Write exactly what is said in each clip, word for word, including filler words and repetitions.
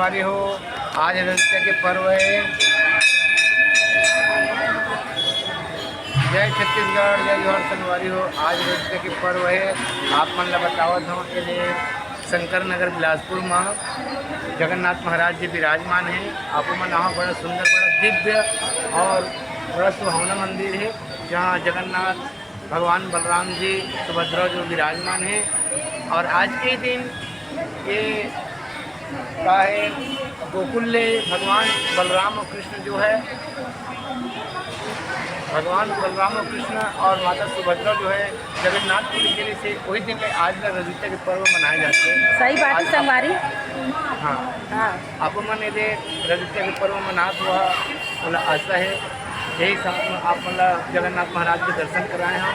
अरे हो, आज रजिस्टर के पर्व है। जय छत्तीसगढ़, जय जोहार संगवारी हो। आज रजिस्टर के पर्व है। आप मन ला बतावत हूँ कि शंकर नगर बिलासपुर में जगन्नाथ महाराज जी विराजमान है। आप मन यहाँ बड़ा सुंदर, बड़ा दिव्य और बड़ा सुहावना मंदिर है, जहाँ जगन्नाथ भगवान बलराम जी, सुभद्रा जो विराजमान है। और आज के दिन ये का है, गोकुल ले भगवान बलराम और कृष्ण जो है, भगवान बलराम और कृष्ण और माता सुभद्रा जो है जगन्नाथपुरी के लिए से वही दिन में आज ना रजिस्टर के पर्व मनाए जाते हैं। सही बात है संगवारी। हाँ। हाँ। आप मन ये रजिस्टर के पर्व मनात हुआ, आशा है यही साथ में आप मन ला जगन्नाथ महाराज के दर्शन कराए हों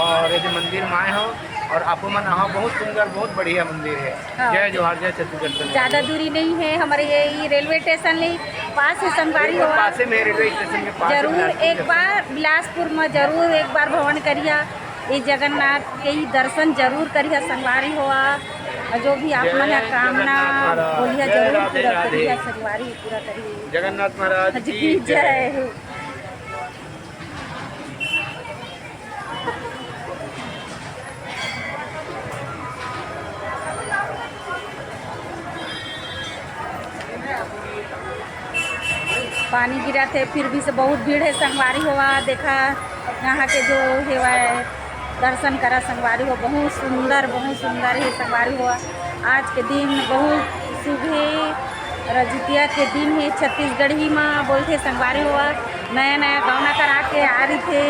और ये जो मंदिर में आए हों और आप मन, हाँ, बहुत सुंदर, बहुत बढ़िया मंदिर है। हाँ। जय जोहार, जय छत्तीसगढ़। ज़्यादा दूरी नहीं है हमारे, ये, ये रेलवे स्टेशन ले पास है संगवारी हो। पास में रेलवे स्टेशन के पास जरूर एक बार बिलासपुर में जरूर एक बार भ्रमण करिया, ये जगन्नाथ के ही दर्शन जरूर करिया संगवारी हो। और जो भी आप मन कामना बोलिया जरूर पूरा करिया संगवारी, पूरा करिया। जगन्नाथ महाराज की जय। पानी गिरत हे, फिर भी से बहुत भीड़ हे संगवारी हो। देखा, यहाँ के जो हेवय, दर्शन करा संगवारी हो, बहुत सुंदर, बहुत सुंदर हे संगवारी हो। आज के दिन बहुत शुभ हे, रजितिया के दिन हे, छत्तीसगढ़ी म बोलथे संगवारी हो। नया नया गौना करा के आ रहिथे,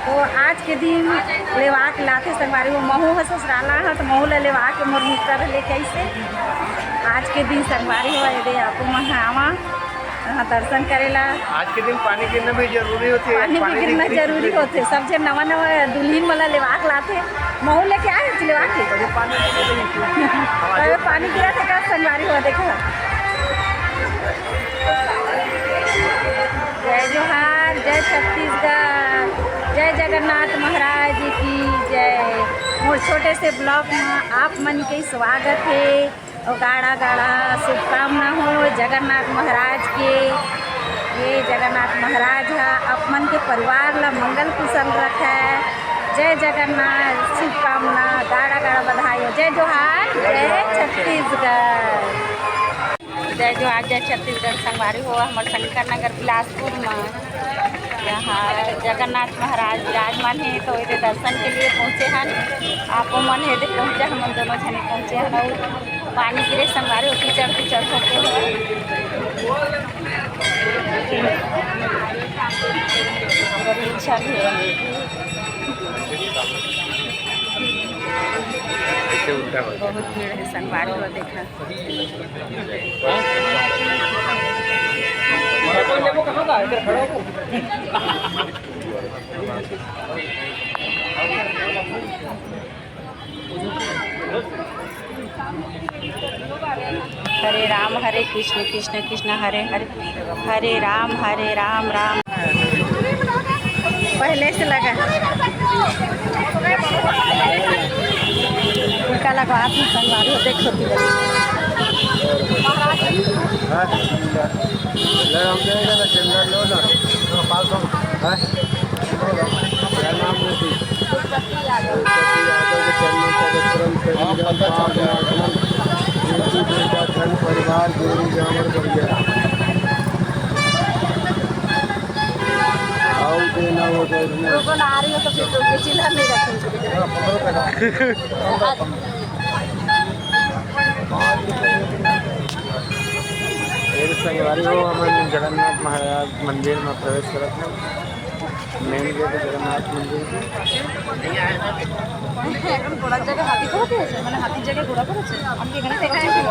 तो आज के दिन लेवा के लाथे संगवारी हो। महू ह ससुराला ह, तो महू ल लेवा के मोर मिस्टर लेके आइसे। आज के दिन संगवारी हो, एदे आपो मन ह आवा, यहाँ दर्शन करेला। आज के दिन पानी गिरना भी जरूरी होथे। पानी भी गिरना जरूरी होथे। सब झन नवा नवा दुल्हिन वाला लेवा के लाथे। महू लेके आए हस लेवा के। अबे पानी गिरथे का संगवारी हो, देखा। जय जोहार, जय छत्तीसगढ़, जय जगन्नाथ महाराज की जय। मोर छोटे से ब्लॉग में आप मन के स्वागत हे। अउ गाड़ा गाड़ा शुभकामना हो जगन्नाथ महाराज के। ये जगन्नाथ महाराज ह आप मन के परिवार ला मंगल कुशल रखे। जय जगन्नाथ, शुभकामना, गाड़ा गाड़ा बधाई हो। जय जोहार, जय छत्तीसगढ़। जय जोहार, जय छत्तीसगढ़ संगवारी हो, हमर शंकर नगर बिलासपुर म यहाँ जगन्नाथ महाराज विराजमान हे, तो एदे दर्शन के लिए पहुँचे हन। आपो मन एदे पहुँचे, हमन दोनों झने पहुँचे हन। अउ पानी गिरे संगवारी हो, कीचड़ कीचड़ होके हे। बड़ी इच्छा भी हे। बहुत भीड़ हे संगवारी हो, देखा। हरे राम, हरे कृष्ण, कृष्ण कृष्ण, हरे हरे, हरे राम, हरे राम, राम। पहले से लगा। टीका लगवा थी संगवारी हो, देखो ती। हाँ? ले, हम दे देना, चंदन लो ना। पाँच सौ, हाँ? क्या नाम है? यादव के चरणों पर विक्रम शरीरम पावन आत्मन, बेटी बेटा धन परिवार जोड़ी जामर बलिया। आओ देना वो दर्शन। लोगों ने आ रही हो तो फिर लोग चिल्ला नहीं रखेंगे। ये संगवारी हो, हमन जगन्नाथ महाराज मंदिर में प्रवेश करत हन। मेन गेट जगन्नाथ मंदिर के। এখন ঘোড়ার জায়গায় হাতি ঘোড়া দিয়েছে, মানে হাতির জায়গায় ঘোড়া করেছে। আমি কি এখানে দেখা হয়েছিল?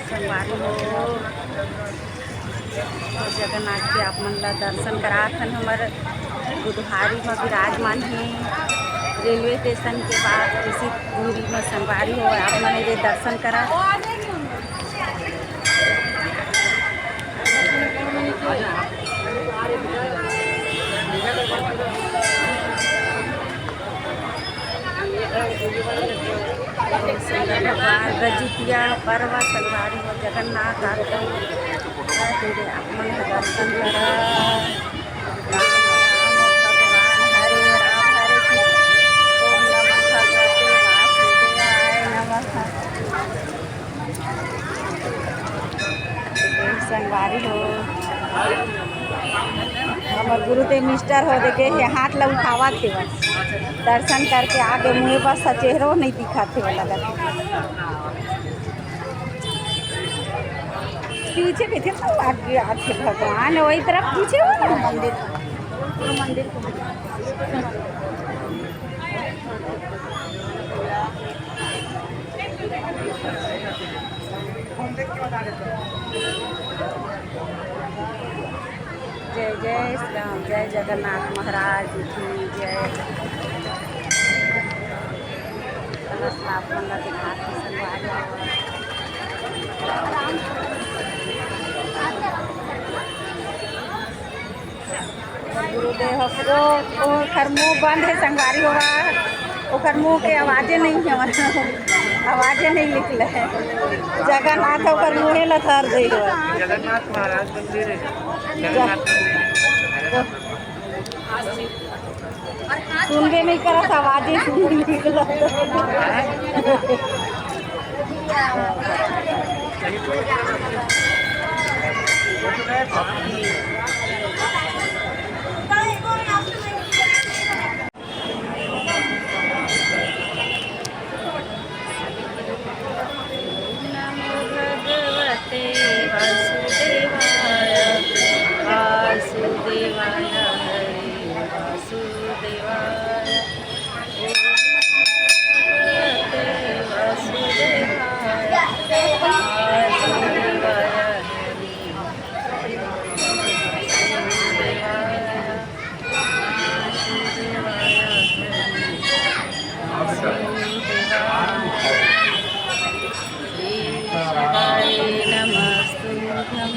संगवारी हो, जगन्नाथ के आप मन ला दर्शन करात हन। हमर गुदहारी म विराजमान हे, रेलवे स्टेशन के बाद किसी दूरी में संगवारी हो, आप मन एदे दर्शन करा। सुंदर भगवान रजितिया पर्व संगवारी हो, जगन्नाथ आगमन, आप मन दर्शन करा। राम राम भगवान, हरे राम, हरे कृष्ण, ओम नमः भगवते वासुदेवाय नमः। संगवारी हो, हमर गुरुदेव मिस्टर हो देखे हे, हाथ ला उठावत हे बस। दर्शन करके आगे मुँह बस चेहरो नहीं दिखात हे, लगत हे। पीछे पीछे तो आगे आथे भगवान, वही तरफ पीछे हो ना मंदिर, मंदिर। जय जय श्री राम, जय जगन्नाथ महाराज की जय। कलश ला आप मन ला दिखात हे संगवारी। गुरुदेव हो, ओ, ओखर मुंह बंद हे संगवारी हो, ओखर मुंह के आवाजे नहीं हे, आवाजे नहीं निकले हे। जगन्नाथ ओखर मुंहे ला धर दे हे। जगन्नाथ महाराज मंदिर हे, जगन्नाथ मंदिर। सुनबे नहीं करत, आवाजे नहीं निकलत। नमो भगवते वासुदेवाय, वासुदेवाय हरे वासुदेवाय। ओम नमो भगवते वासुदेवाय, वासुदेवाय हरे वासुदेवाय। शिवाय नमस्तुभ्यं,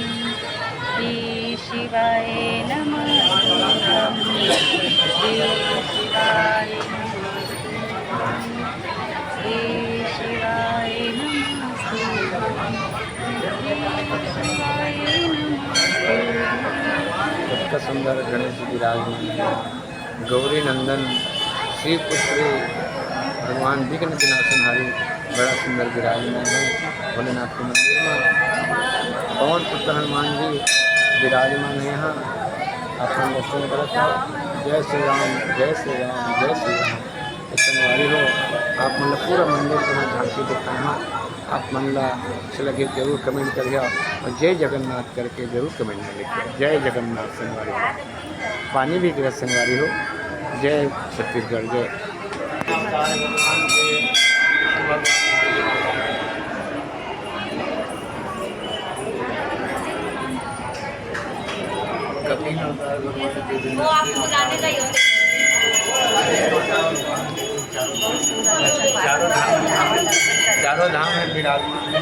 श्री शिवाय नमस्तुभ्यं, श्री शिवाय नमस्तुभ्यं, श्री शिवाय नमस्तुभ्यं। कतका सुंदर गणेश जी विराजमान हे। गौरी नंदन श्री पुत्री भगवान विघ्न विनाशनहारी बड़ा सुंदर विराजमान हे भोलेनाथ के मंदिर में। पवन पुत्र हनुमान जी विराजमान हे यहाँ, अपन दर्शन करत हे। जय श्री राम, जय श्री राम, जय श्री राम। तो संगवारी हो, आप मन ला पूरा मंदिर के मैं झांकी दिखाए हंव, आप मन ला अच्छा लगे जरूर comment करिहा और जय जगन्नाथ करके जरूर comment में लिखिहा। जय जगन्नाथ संगवारी हो, पानी भी गिरत संगवारी हो। जय छत्तीसगढ़, जय। कभी ना उतार भगवान के बिना। चारों धाम, चारों धाम में विराजमान है।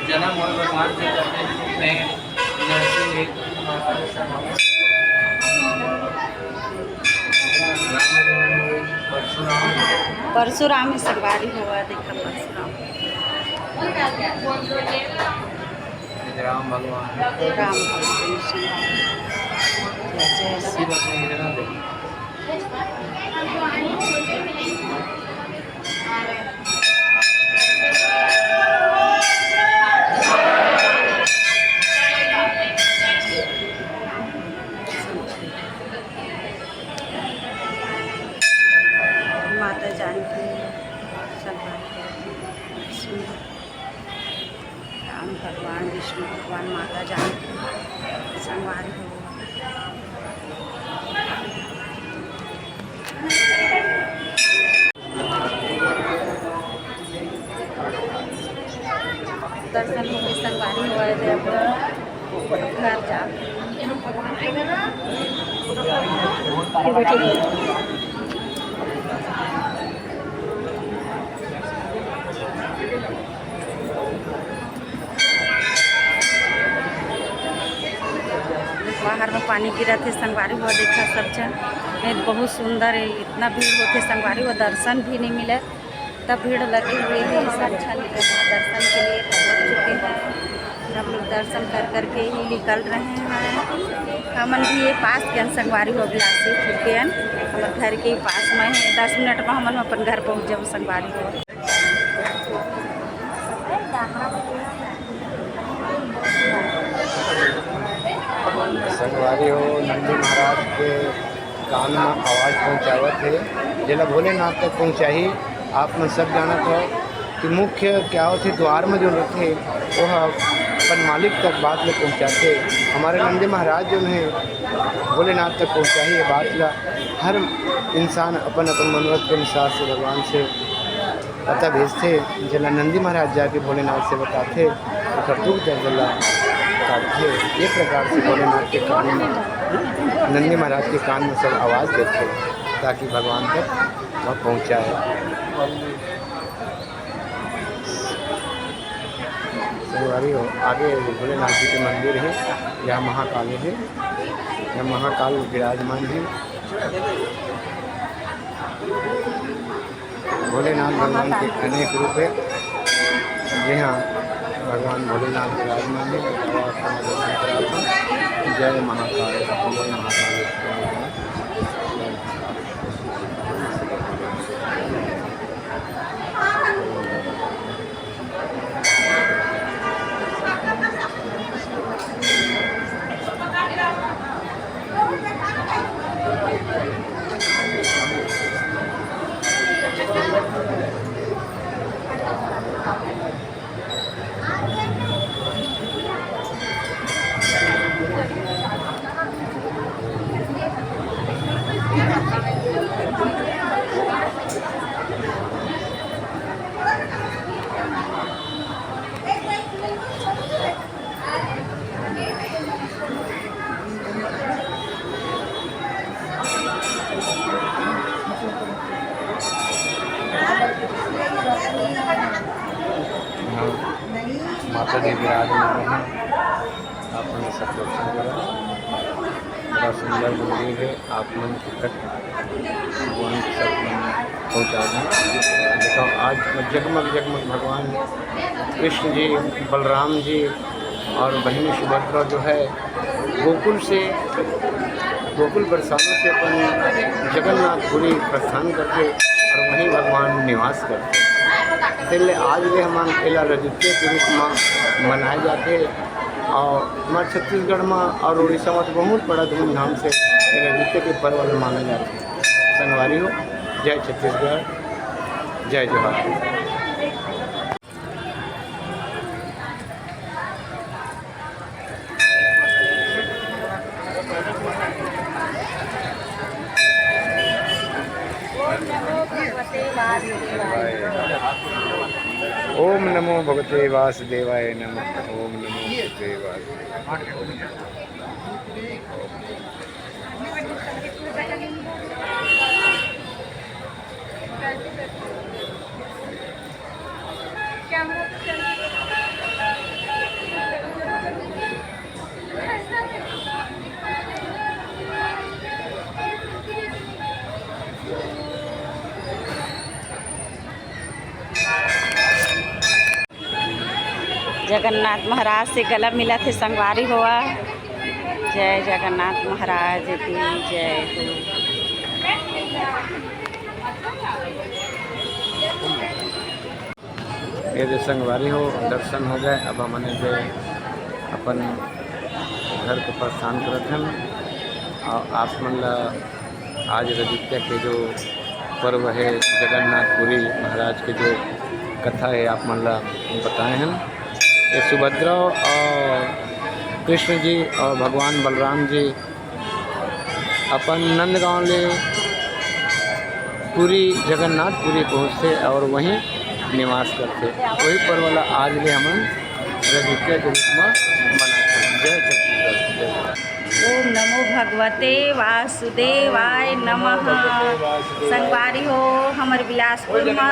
जन्म और भगवान के करते रूप में नरसिंह एक परशुराम। परशुराम संगवारी हो, देखा परशुराम। राम भगवान। राम भगवान संगवारी। जय जय शिव। माता जानकी सब बात सुन। राम भगवान, विष्णु भगवान, माता जानकी संगवारी हो। दर्शन हो गए संगवारी हो, अब घर जा। बाहर में पानी गिरत हे संगवारी हो, देखा सब झन। ये बहुत सुंदर हे, इतना भीड़ होथे संगवारी हो, दर्शन भी नहीं मिले। तब भीड़ लगे हुए हैं, सब झन दर्शन के लिए पहुँच चुके हैं। सब लोग दर्शन कर करके ही निकल रहे हैं। हमन भी ये पास के हन संगवारी हो, अभी आसे चुके हैं। हमर घर के ही पास में है, दस मिनट में हमन अपन घर पहुँच जाबो संगवारी हो। संगवारी हो, नंदी महाराज के कान म आवाज पहुंचावत हे, जेला भोलेनाथ तक पहुंचाही। आप मन सब जानत हो कि मुख्य क्या होथे, द्वार म जो रथे, वो ह अपन मालिक तक बात ले पहुंचाथे। हमारे नंदी महाराज जो है, भोलेनाथ तक पहुंचाही ये बात ला। हर इंसान अपन अपन मनोरथ के अनुसार से भगवान से पता भेजथे, जेला नंदी महाराज जाके भोलेनाथ से बताथे, ओकर दुख दर्द ला काटथे। ये प्रकार से भोलेनाथ के कान में, नंदी महाराज के कान में सब आवाज देथे, ताकि भगवान तक वह पहुँचाए। संगवारी हो, आगे भोलेनाथ जी के मंदिर है, यहाँ महाकाली है, यहाँ महाकाल विराजमान है। भोलेनाथ भगवान के अनेक रूप है। जी हाँ, भगवान भोलेनाथ विराजमान है। जय महाकाल, जय महाकाल। हाँ, माता जी विराजमान है, आप मन सब दर्शन करो। बड़ा सुंदर मंदिर है, आप मन के तक भगवान के सब मन पहुँचा दें। देखो, आज जगमग जगमग भगवान कृष्ण जी, बलराम जी और बहिनी सुभद्रा जो है, गोकुल से, गोकुल बरसाना से अपन जगन्नाथपुरी प्रस्थान करथे और वहीं भगवान निवास करथे। तेले आज ले हमन एला रजोत्या के रूप म मनाए जाथे और हमर छत्तीसगढ़ म और उड़ीसा म तो बहुत बड़ा धूमधाम से ए रजोत्या के पर्व ल माने जाथे। संगवारी हो, जय छत्तीसगढ़, जय जोहार। ओम नमो भगवते वासुदेवाय नमः। ओम नमो भगवते वासुदेवाय। जगन्नाथ महाराज से गला मिलत हे संगवारी हो। जय जगन्नाथ महाराज की जय हो। ये जो संगवारी हो, दर्शन हो गए। अब हमन जो अपन घर के प्रस्थान करत हन और आप मन ला आज रजोत्या के जो पर्व है, जगन्नाथपुरी महाराज के जो कथा है, आप मन ला बताए हन। ये सुभद्रा और कृष्ण जी और भगवान बलराम जी अपन नंदगांव ले पुरी, जगन्नाथपुरी पहुँचथे और वहीं निवास करथे। वही पर्व ला आज ले हमन रजोत्या के रूप में मनाथन। जय छत्तीसगढ़, जय। ओम नमो भगवते वासुदेवाय नमः। संगवारी हो, हमर बिलासपुर मा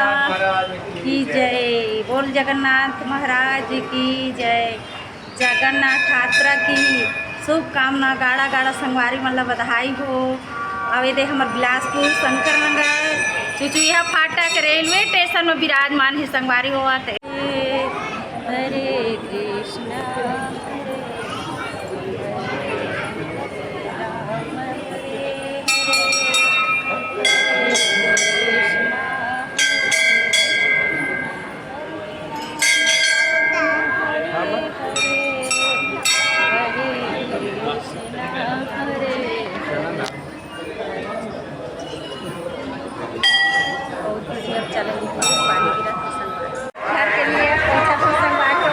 की जय। बोल जगन्नाथ महाराज की जय। जगन्नाथ यात्रा की शुभकामना, गाड़ा गाड़ा संगवारी मन ला बधाई हो। अउ एदे हमर बिलासपुर शंकर नगर चुचुहिया फाटक रेलवे स्टेशन में विराजमान हे संगवारी हो। आते हरे कृष्णा, हरे राम, हरे हरे, हरे कृष्णा, हरे हरे, हरे कृष्णा, हरे। बहुत बढ़िया, चलो, पानी गिरा था संगवारी। घर के लिए पहुंचा था संगवारी हो।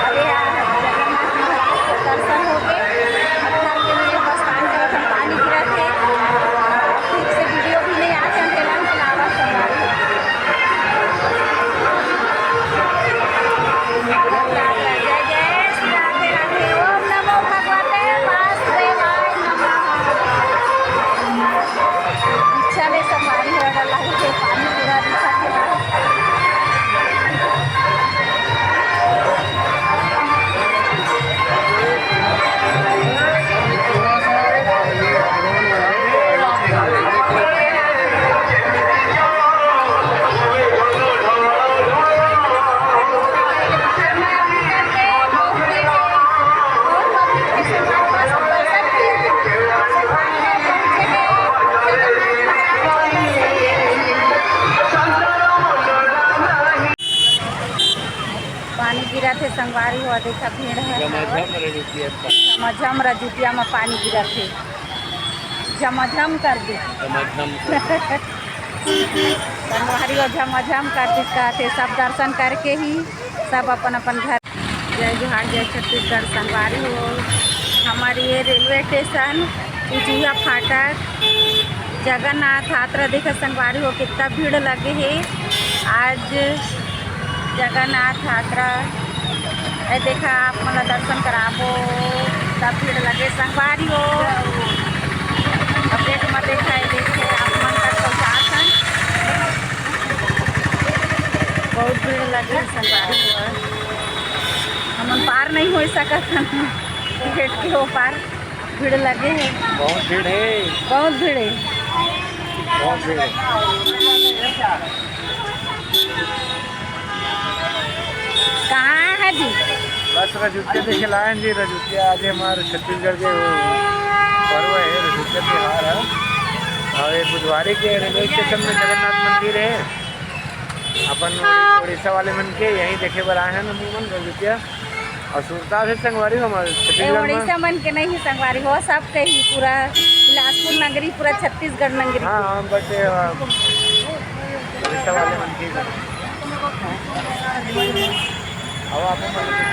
अभी यहाँ जगन्नाथ महाराज के दर्शन हो गए। अब घर के लिए प्रस्थान करत हन, पानी गिरा थे। ठीक से वीडियो भी नहीं आ, चंदेला में लावा संगवारी हो। जय जय श्री राधे राधे। ओम नमो भगवते वासुदेवाय नमः। इच्छा ले संगवारी हो, अगर लागे तो पानी पूरा दिखा के लाओ। पानी गिरत हे संगवारी हो, देखा भीड़ हे। झमाझम रजुतिया। झमाझम रजुतिया में पानी गिरत हे, झमाझम कर दे। झमाझम कर दे। संगवारी हो, झमाझम कर दे, कहते सब दर्शन करके ही सब अपन अपन घर। जय जोहार, जय छत्तीसगढ़ संगवारी हो। हमर ये रेलवे स्टेशन चुचुहिया फाटक जगन्नाथ यात्रा देखा संगवारी हो, कितना भीड़ लगे हे आज जगन्नाथ यात्रा। ए देखा, आप मन ला दर्शन कराबो, सब भीड़ लगे संगवारी हो। अब देख मत देखा, ये देखे आप मन तक पहुँचात हन। बहुत भीड़ लगे हे संगवारी हो, हमन पार नहीं हो सकत हन गेट के ओ पार, भीड़ लगे हे। बहुत भीड़ हे। बहुत भीड़ हे। बहुत भीड़ हे। कहाँ आए हैं जी? बस रजुतिया देखे लाए हैं जी। रजुतिया आज हमारे छत्तीसगढ़ के वो पर्व है, रजुतिया त्योहार है। और ये बुधवारी के रेलवे स्टेशन में जगन्नाथ मंदिर है। अपन उड़ी-, उड़ीसा वाले मन के यहीं देखे बर आए हैं ना, हमन रजुतिया। और सुरता से संगवारी हो हमारे ए, छत्तीसगढ़ में। उड़ीसा मन के नहीं संगवारी हो, सब के ही पूरा बिलासपुर नगरी, पूरा छत्तीसगढ़ नगरी। हाँ, हाँ, but, अ, उड़ीसा वाले मन के ही। अब आप मन के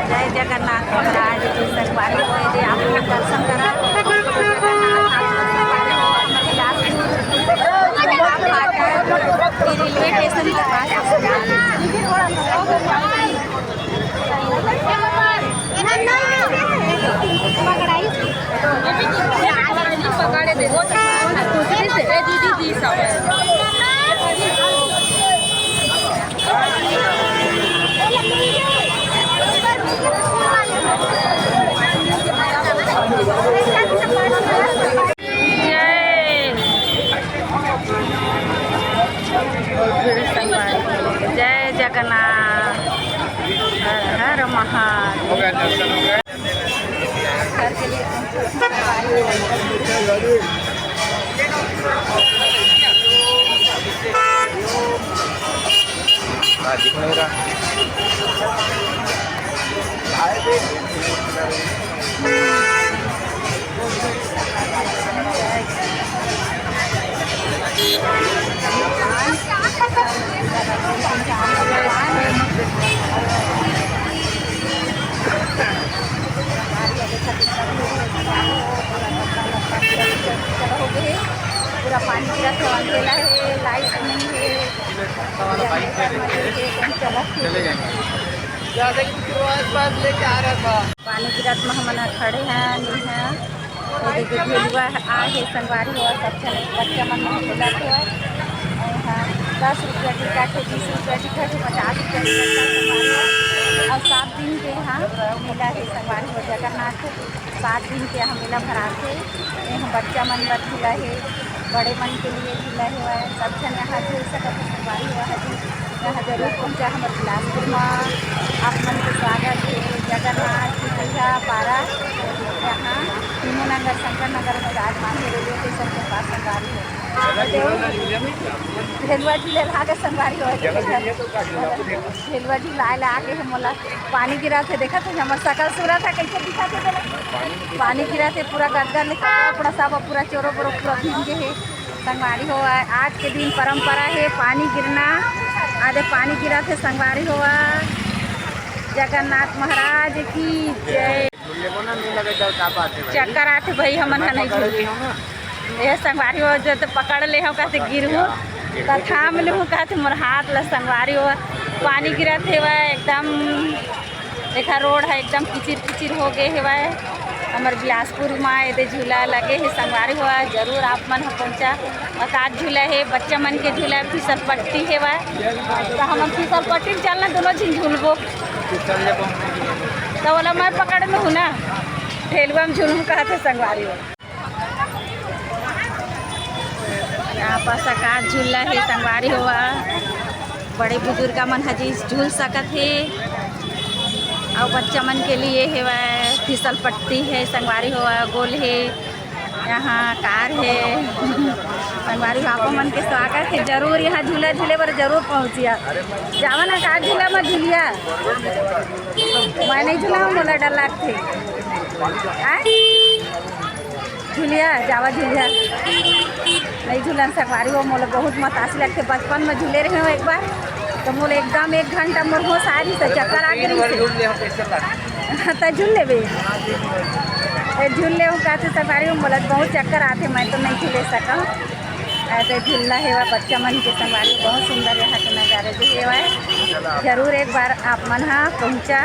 जय जगन्नाथ महाराज की। संगवारी हो, यदि आप लोग दर्शन करा, जगन्नाथ धाम के संगवारी हो, हमर बिलासपुर के नाम फाटक, ये रेलवे स्टेशन के पास है। पकड़े दे दीदी दी सब। जय। जय जगन्नाथ। हर हर महादेव। पूरा पानी गिरत हे, अंधेला हे, लाइट नहीं हे, जनरेटर में हे, कहीं चलत हे। जैसे कि तुरंत बस लेके आ रहा था। पानी गिरत में हमन ह खड़े हैं, नहीं है। ये देखिए, झुलुआ आए हे, संगवारी हो, सब झन बच्चा मन मोह खेलत हे। अउ यहाँ दस रुपया टिकट हे, बीस रुपया टिकट हे, पचास रुपया टिकट हे, संगवारी हो। अउ सात दिन के यहाँ मेला हे, संगवारी हो, जगन्नाथ सात दिन के यहाँ मेला भराथे। यहाँ बच्चा मन बर झूला हे, बड़े मन के लिए झूला हे, सब झन यहाँ झूल सकत हे, संगवारी हो, यहाँ जरूर पहुँचा हमर बिलासपुर म। आप मन के स्वागत हे जगन्नाथ जी, भैया पारा यहाँ। नगर, शंकर नगर में विराजमान हे, रेलवे स्टेशन के पास संगवारी हो। देव-, झेलुआ झूले ला आगे संगवारी हो। झेलुआ झूलाए ला आगे हे मोला। पानी गिरत हे, देखत हे हमर सकल सूरत हे, कइसे दिखत हे तेला। पानी गिरत हे, पूरा गदगद ले कपड़ा उपड़ा सब पूरा चोरो बोरो पूरा भींग गे हे। संगवारी हो, आज के दिन परंपरा हे पानी गिरना। आदे पानी गिरत हे संगवारी हो। जगन्नाथ महाराज की जय। चक्कर आथे भाई, हमन ह नहीं झूलबो। ये संगवारी हो, जो तो पकड़ ले हो कहते गिरहूँ, त थाम लेहूँ कहते मोर हाथ ला संगवारी हो। पानी गिरत हेवय एकदम, देखा रोड ह एकदम किचिर किचिर हो गे हेवय। हमर बिलासपुर म एदे झूला लगे हे संगवारी हो, जरूर आप मन ह पहुँचा। अकात झूला हे, बच्चा मन के झूला हे, फिसल पट्टी हेवय। त हमन फिसल पट्टी म चलना, दोनों झिन झूलबो। त ओला मैं पकड़ लूँ ना, ठेलुआ म झूलहूँ कहत हे संगवारी हो। यहाँ पास अकात झूला हे संगवारी हो, बड़े बुजुर्ग मन ह जी झूल सकत हे, अउ बच्चा मन के लिए हेवय फिसल पट्टी हे संगवारी हो, गोल हे, यहाँ कार हे। संगवारी हो, आप मन के स्वागत हे, जरूर यहाँ झूला झूले बर जरूर पहुँचिया। जावा ना अकात झूला म झूलिया, मैं नहीं झूला, मोला डर लगथे। आय? झूलिया, जावा झूलिया। नहीं झूलन सकवारी हो, मोला बहुत मतासी लगथे। बचपन में झूले रहे हो एक बार, तो मोला एकदम एक घंटा मोर होश आ रही से, चक्कर आ गे रही से। त झूल लेबे। ए, झूल ले हूँ कहते सकवारी हो, मोला बहुत चक्कर आथे, मैं तो नहीं झूले सकूँ। ऐसे झूलना हेवा बच्चा मन के संगवारी, बहुत सुंदर यहाँ के नजारे भी हेवा है। जरूर एक बार आप मन हा पहुँचा।